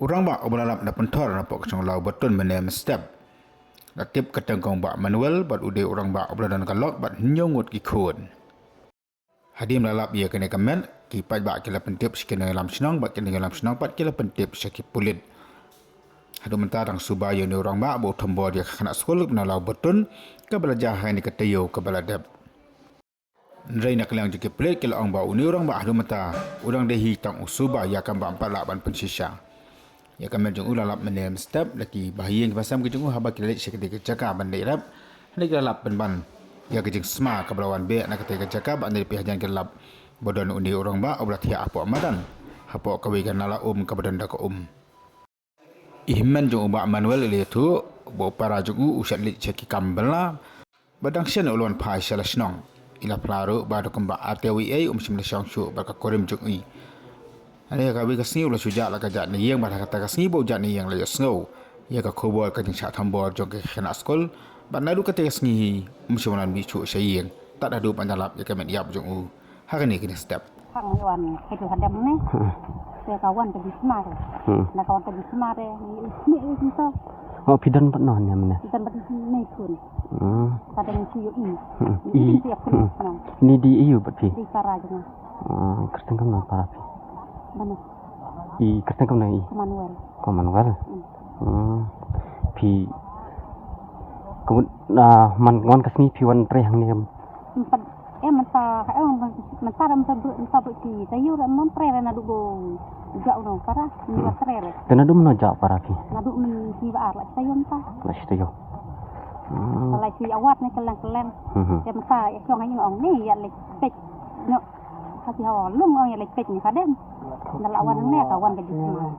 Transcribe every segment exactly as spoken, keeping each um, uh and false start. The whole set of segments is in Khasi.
U rangbah uba la lap na pynthor na pok ka shnong Lawbatun mynne mynstep la tip kyrteng kong Bah Manuel bad u dei u rangbah uba la don ka lok bad hynñiew ngut ki khun. Hadien la lap ïa kane ka met, ki paidbah ki la pyntip sha ki nongïalam shnong bad ki nongïalam shnong pat ki la pyntip sha ki pulit. Haduh mynta tang suba ïa une u rangbah ba u thombor ïa ka khynnah skul na Lawbatun kaba la jia ha kane ka taïew kaba la dep. Hynrei na ka liang jong ki pulit ki la ong ba une u rangbah haduh mynta u dang dei hi tang u suba ïa kam ba ym pat lah ban pynshisha. Ïa ka met jong u la lap mynne mynstep da ki bahaïing ki bahasem ki jong u haba ki la leit sha katei ka jaka ban leit rep. Hynrei ki la lap pynban ïa ka jingsma kaba la wan beh na katei ka jaka bad hynrei phi hajan ki la lap ba don une u rangbah uba la thiah hapoh madan, hapoh kawei ka nala um kaba don da ka um. I hynmen jong u Bah Manuel i la ïathuh ba u para jong u u shah leit sha ki kam bylla. Ba dang shen u la wan phai sha la shnong. I la phla ruh ba da kumba ar tylli ei um shym la shong shuh bad ka kurim jong i. Hynrei ha kawei ka sngi u la shu jah la ka jait na ïing bad ha kata ka sngi ba u jait na ïing la ïohsngew ïa ka khubor ka jingshah thombor jong ka khynnah skul. Bad naduh katei ka sngi hi um shym la wan mih shuh sha ïing tad haduh ban da lap ïa ka met ïap jong u ha kane ka step. Khang wan ka ju hadem ne. Hmm. Te ka wan ka ju smar. Hmm. Na ka wan ka ju smar ne. Ni ni ni to. Oh, phi don pat noh ne mynne? Don pat ni khun. Hmm. Ka dang shu ïohi. Hmm. Ni I, ni ïa khun hmm. Noh. Ni dei aïu pat phi? Dei para jong nga. Ah, kyrteng kumno para phi? Mano? I kyrteng kumno i? Ko Manuel. Ko Manuel. Hmm. Hmm. Phi kumno, ah, man wan ka sngi phi wan trei hangne? Em pat, em mynta, em mynta da mynta bru, mynta bru ki taïew da mon trei re naduh bo. Jauh no para, ni wa trei re. Te naduh mynno jauh para phi? Naduh mynta ki ba ar la taïew mynta. La shi taïew. Hmm. La shi awat ni keleng keleng. Hmm. Te mynta ya shong ha ïing ong ni ya leit peit. No. Ka shi hawa lung ong ya leit peit ni ka dem. Da la wan ne ka wan ka jisma.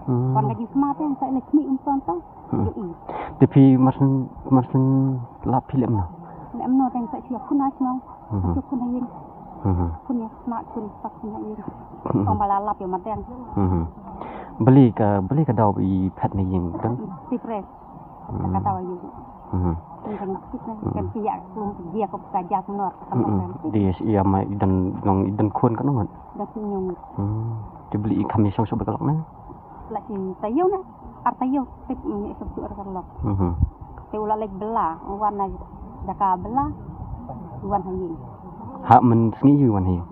Hmm. Wan ka jisma te sa leit ni um ton ton. Hmm. Ïohi. Te phi marshen, marshen lap phi lem no? Lem no teng sa shu khun ha shnong. Mhm. Shu khun ha ïing. Mhm. Khun ïa sma khun sa khun ha ïing. Mhm. Ong ba la lap ïa ma deng. Mhm. Balei ka, balei ka daw ba i phet na ïing dang? Tip re. Mhm. Ka daw ïa ïing. Mhm. Ïing kan tip re. Mhm. Kan ki ïa klum ki ïa ko ka jak nor. Mhm. Di ïa ma i dang, dang i dang khun kan ngot. Dang khun ïa ngot. Mhm. Te balei i kham ïa shong shuh bad ka lok ne? La shi taïew ne, ar taïew tip mynne shuh shuh ar ka lok. Mhm. Te u la leit bylla, u wan na jaka bylla, u wan ha ïing. Ha mynsngi ïa u wan ha ïing?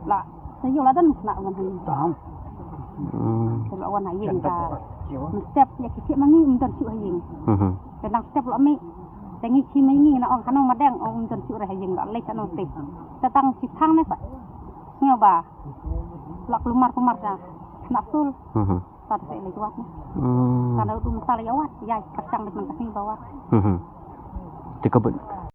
La taïew la don khynnah wan ha ïing. Hmm. Te la wan ha ïing ka mynstep ïa ki thiah ma ngi ym don shuh ha ïing. Mhm. Te nang step la mih. Te ngi shi ma ngi na ong hano ma deng ong ym don shuh re ha ïing la leit hano tip. Te tang shi thang ne sa. Ngi ba. Lak lumar kumar na. Khynnah sul. Mhm. Sa te leit wat ne. Hmm. Sa na u dum sa leit wat, ïa ka chang leit man ka sngi ba wat. Mhm. Te ka bun,